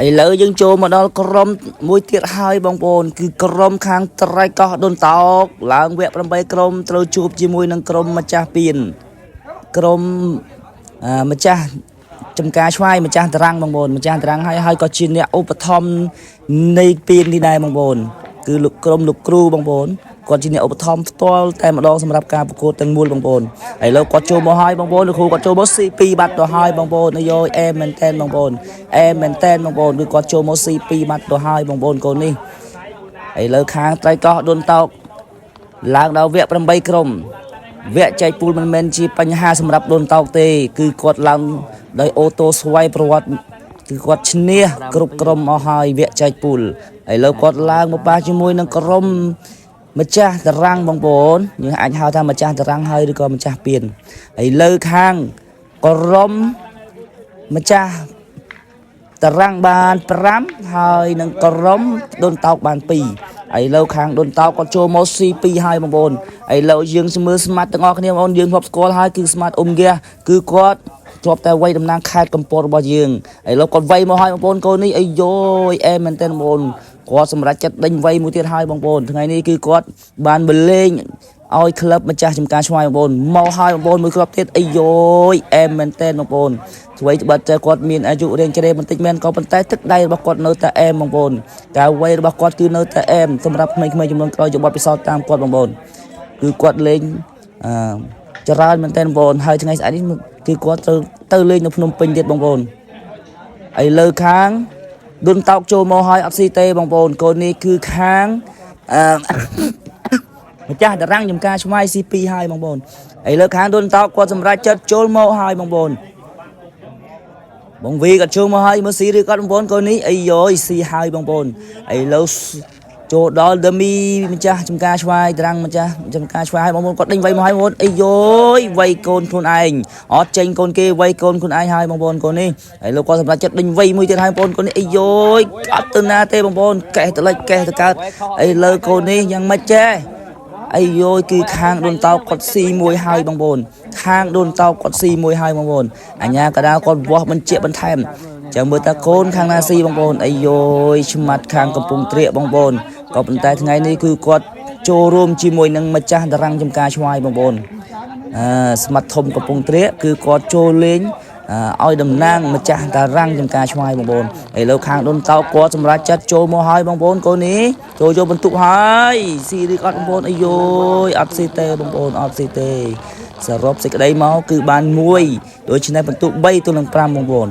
ឥឡូវយើងចូលមកដល់ក្រុមមួយទៀតហើយបងប្អូនគឺក្រុមខាងត្រៃកោះដូនតោកឡើងវគ្គ8ក្រុមត្រូវជួបជាមួយនឹងក្រុមម្ចាស់ពៀនក្រុមអឺម្ចាស់ចំការឆ្វាយម្ចាស់តារាងបងប្អូនម្ចាស់តារាងហើយហើយក៏ជាអ្នកឧបត្ថម្ភនៃពៀននេះដែរបងប្អូនគឺលោកក្រុមលោកគ្រូបងប្អូនគាត់ជាអ្នកឧបត្ថម្ភផ្ទាល់តែម្ដងសម្រាប់ការប្រកួតទាំងមូលបងប្អូនឥឡូវគាត់ចូលមកហើយបងប្អូនលោកគ្រូគាត់ចូលមក C2 បាត់ទៅហើយបងប្អូនអាយយអែមមែនតែនបងប្អូនអែមមែនតែនបងប្អូនគឺគាត់ចូលមក C2 បាត់ទៅហើយបងប្អូនកូននេះឥឡូវខាងត្រៃកោះដូនតោកឡើងដល់វគ្គ8ក្រុមវគ្គចែកពូលមិនមែនជាបញ្ហាសម្រាប់ដូនតោកទេគឺគាត់ឡើងដោយ auto ស្វ័យប្រវត្តិគឺគាត់ឈ្នះគ្រប់ក្រុមអស់ហើយវគ្គចែកពូលឥឡូវគាត់ឡើងមកប៉ះជាមួយនឹងក្រុមម្ចាស់តារាងបងប្អូនយើងអាចហៅថាម្ចាស់តារាងហើយឬក៏ម្ចាស់ពៀនឥឡូវខាងក្រុមម្ចាស់តារាងបាន5ហើយនឹងក្រុមដូនតោកបាន2ឥឡូវខាងដូនតោកគាត់ចូលមក C2 ហើយបងប្អូនឥឡូវយើងមើលស្មាត់ទាំងអស់គ្នាបងប្អូនយើងធ្លាប់ស្គាល់ហើយគឺស្មាត់អ៊ុំហ្គាគឺគាត់ធ្លាប់តែវាយតំណាងខេត្តកំពតរបស់យើងឥឡូវគាត់វាយមកហើយបងប្អូនកូននេះអាយយអែមែនតើបងប្អូនគាត់សម្រេចចិត្តដេញវាយមួយទៀតហើយបងប្អូនថ្ងៃនេះគឺគាត់បានបលេងឲ្យក្លឹបម្ចាស់ចំការឆ្វាយបងប្អូនមកហើយបងប្អូនមួយគ្រាប់ទៀតអាយយអែមមែនតើបងប្អូនអ្វីត្បិតតែគាត់មានអាយុរៀងជ្រេបន្តិចមែនក៏ប៉ុន្តែទឹកដៃរបស់គាត់នៅតែអែមបងប្អូនការវាយរបស់គាត់គឺនៅតែអែមសម្រាប់ក្មេងៗចំនួនក្រោយយកបទពិសោធន៍តាមគាត់បងប្អូនគឺគាត់លេងអឺច្រើនមែនតើបងប្អូនហើយថ្ងៃស្អែកនេះគឺគាត់ត្រូវទៅលេងនៅភ្នំពេញទៀតបងប្អូនឥឡូវខាងឌុនតោកចូលមកហើយអត់ស៊ីទេបងប្អូនកូននេះគឺខាងអឺ ម្ចាស់តារាងចំការឆ្វាយ C2 ហើយបងប្អូនឥឡូវខាងឌុនតោកគាត់សម្រេចចិត្តចូលមកហើយបងប្អូនបងវីគាត់ចូលមកហើយមើលស៊ីឬគាត់បងប្អូនកូននេះអាយយស៊ីហើយបងប្អូនឥឡូវចូលដល់ដមីម្ចាស់ចំការឆ្វាយតារាងម្ចាស់ចំការឆ្វាយហើយបងប្អូនគាត់ដេញវៃមកហើយបងប្អូនអាយយវៃកូនខ្លួនឯងអត់ចេញកូនគេវៃកូនខ្លួនឯងហើយបងប្អូនកូននេះឥឡូវគាត់សម្រេចចិត្តដេញវៃមួយទៀតហើយបងប្អូនកូននេះអាយយអត់ទៅណាទេបងប្អូនកេះតលិចកេះទៅកើតឥឡូវកូននេះយ៉ាងម៉េចចេះ អាយយគឺខាងដូនតោគាត់ស៊ីមួយហើយបងប្អូនខាងដូនតោគាត់ស៊ីមួយហើយបងប្អូនអញ្ញាកដាលគាត់វាស់បញ្ជាក់បន្ថែមចាំមើលតាកូនខាងណាស៊ីបងប្អូនអាយយឆ្មាត់ខាងកំពង់ត្រៀកបងប្អូនក៏ប៉ុន្តែថ្ងៃនេះគឺគាត់ចូលរួមជាមួយនឹងម្ចាស់តារាងចំការឆ្វាយបងប្អូនអឺស្មាត់ធំកំពង់ត្រៀកគឺគាត់ចូលលេងឲ្យតំណាងម្ចាស់តារាងចំការឆ្វាយបងប្អូនឥឡូវខាងដូនតោគាត់សម្រាប់ចាត់ចូលមកហើយបងប្អូនកូននេះចូលយកបន្ទុកហើយស៊ីឬអត់បងប្អូនអាយយអត់ស៊ីទេបងប្អូនអត់ស៊ីទេសរុបសេចក្តីមកគឺបានមួយដូច្នេះបន្ទុក3ទល់នឹង5បងប្អូន។